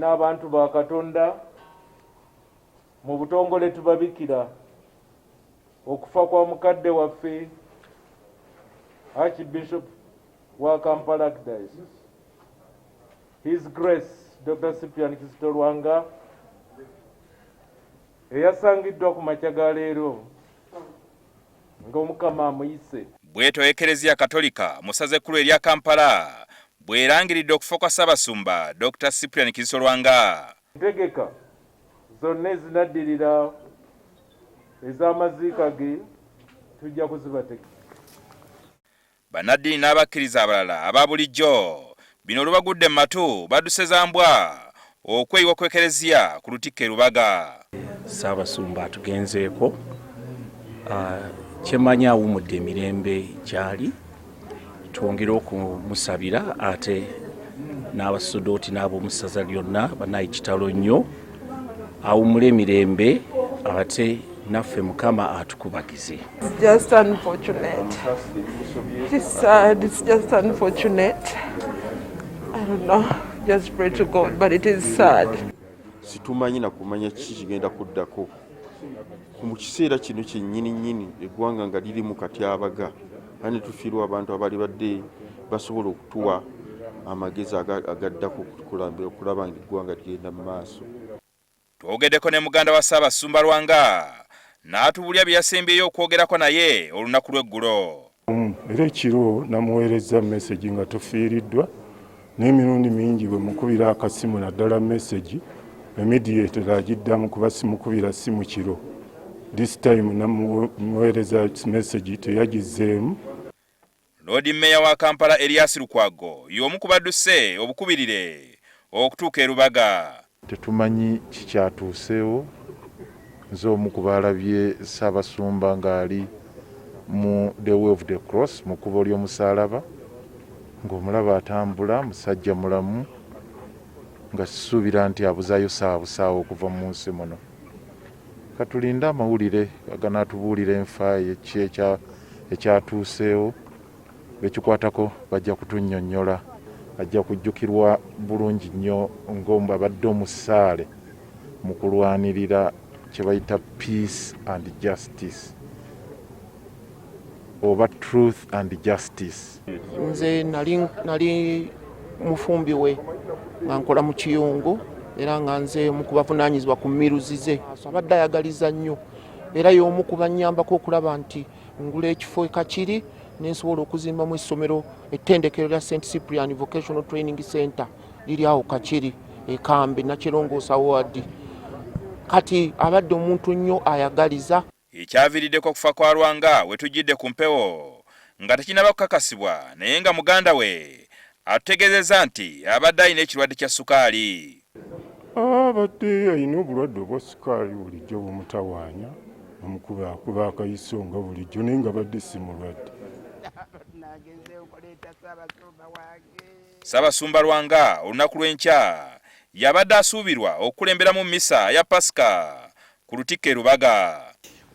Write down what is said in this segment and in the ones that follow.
N'abantu ba Katonda mu butongole tubabikira okufa kwa mukadde waffe Archbishop wa Kampala Archdiocese, His Grace Dr. Cyprian Kizito Lwanga, eyasangiddwa ku makya ga leero ng'Omukama amuyise. Bwetyo Ekereziya Katolika mu ssaza ekkulu erya Kampala bw'erangiridde okufa kwa Ssaabasumba Dokita Cyprian Kizito Lwanga. Entegeka zonna ezinaddirira ez'amaziika ge tujja kuzibategekera. Bannaddiini n'abakkiriza abalala aba bulijjo bino olubagudde mu matu badduse za mbwa okweyiwa ku Ekereziya ku Lutikko e Lubaga. Ssaabasumba atugenzeeko, kyemmanyi awummudde emirembe gy'ali, twongere okumusabira ate n'abasodooti n'ab'omu ssaza lyonna. Banaye kitalo nnyo, awummule emirembe ate naffe Mukama atukubagize. It's just unfortunate. It's sad. It's just unfortunate. I don't know. Just pray to God, but it is sad. Situmanyi nakumanya kiki kigenda kuddako mu kiseera kino kyennyini nnyini, eggwanga nga liri mu katyabaga era ne tufiirwa abantu abaali badde basobola okutuwa amagezi agaddako okukulambira okulaba nga eggwanga ligenda mu maaso. Twogeddeko ne muganda wa Ssaabasumba Lwanga n'atubulya bye yasembyeyo okwogerako naye olunaku lw'eggulo. Era ekiro namuweereza message nga tufiiriddwa, n'emirundi mingi bwe mukubira akasimu, naddala message, immediately agiddamu kuba simukubira simu kiro. This time namuweereza message, teyagizzeemu. Loodi Mmeeya wa Kampala Erias Lukwago y'omu ku badduse obukubirire okutuuka e Lubaga. Tetumanyi kikyatuuseewo. Nze omu ku baalabye Ssaabasumba ng'ali mu The Way of the Cross, mu kkubo ly'omusaalaba, ng'omulaba atambula, musajja mulamu, nga sisuubira nti abuzaayo ssaawa busaawa okuva mu nsi muno. Katulinde amawulire aganaatubuulira enfa ye, ki ekyatuuseewo. Bekikwatako bajja kutunnyonnyola. Ajja kujjukirwa bulungi nnyo ng'abadde omusaale mu kulwanirira kye bayita peace and justice oba truth and justice. Nze nali mufumbi we nga nkola mu kiyungu, era nga nze omu ku bavunaanyizibwa ku miruzi ze. Abadde ayagaliza nnyo, era y'omu ku bannyambako okulaba nti ngula ekifo e Kakiri nensobola okuzimbamu essomero, ettendekero lya St Cyprian Vocational Training Center, liri awo Kakiri ekambe Nakirongosa Ward. Kati abadde omuntu nnyo ayagaliza. Ekyaviiriddeko okufa kwa Lwanga we tujjidde ku mpewo nga tekinnaba kukakasibwa, naye nga muganda we atutegeezezza nti abadde alina ekirwadde kya sukaali. Abadde alina obulwadde obwa sukaali bulijjo bumutawaanya, omukuba akuba akayiso nga bulijjo, naye nga badde si mulwadde. Ssaabasumba Lwanga olunaku lw'enkya yabadde asuubirwa okukulemberamu mmisa ya Pasika ku Lutikko e Lubaga.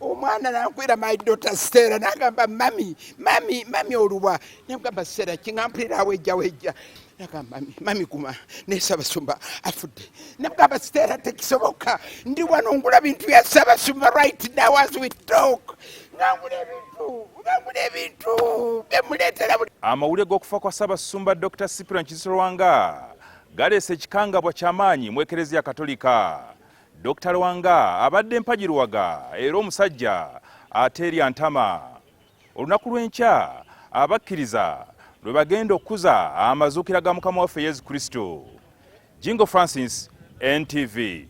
Omwana nankwira, my daughter Stella, nagamba, "Mummy, mummy, mummy, oluwa?" Nagamba, "Stella, kinga mpulira wejja wejja." Nagamba, "Mummy, mummy, guma, ne Ssaabasumba afudde." Nagamba, "Stella, tekisoboka, ndi wano ngula bintu bya Ssaabasumba right now as we talk." Ngangula ebintu, ngangula ebintu bemuleetera buli Amawulire g'okufa kwa Ssaabasumba Dr Cyprian Kizito Lwanga galeese ekikangabwa ky'amaanyi mu Ekereziya Katolika. Dr Lwanga abadde mpagi luwaga era omusajja ateerya ntama. Olunaku lw'enkya abakkiriza lwe bagenda okukuza amazuukira ga Mukama waffe Yesu Kristo. Jingo Francis, NTV.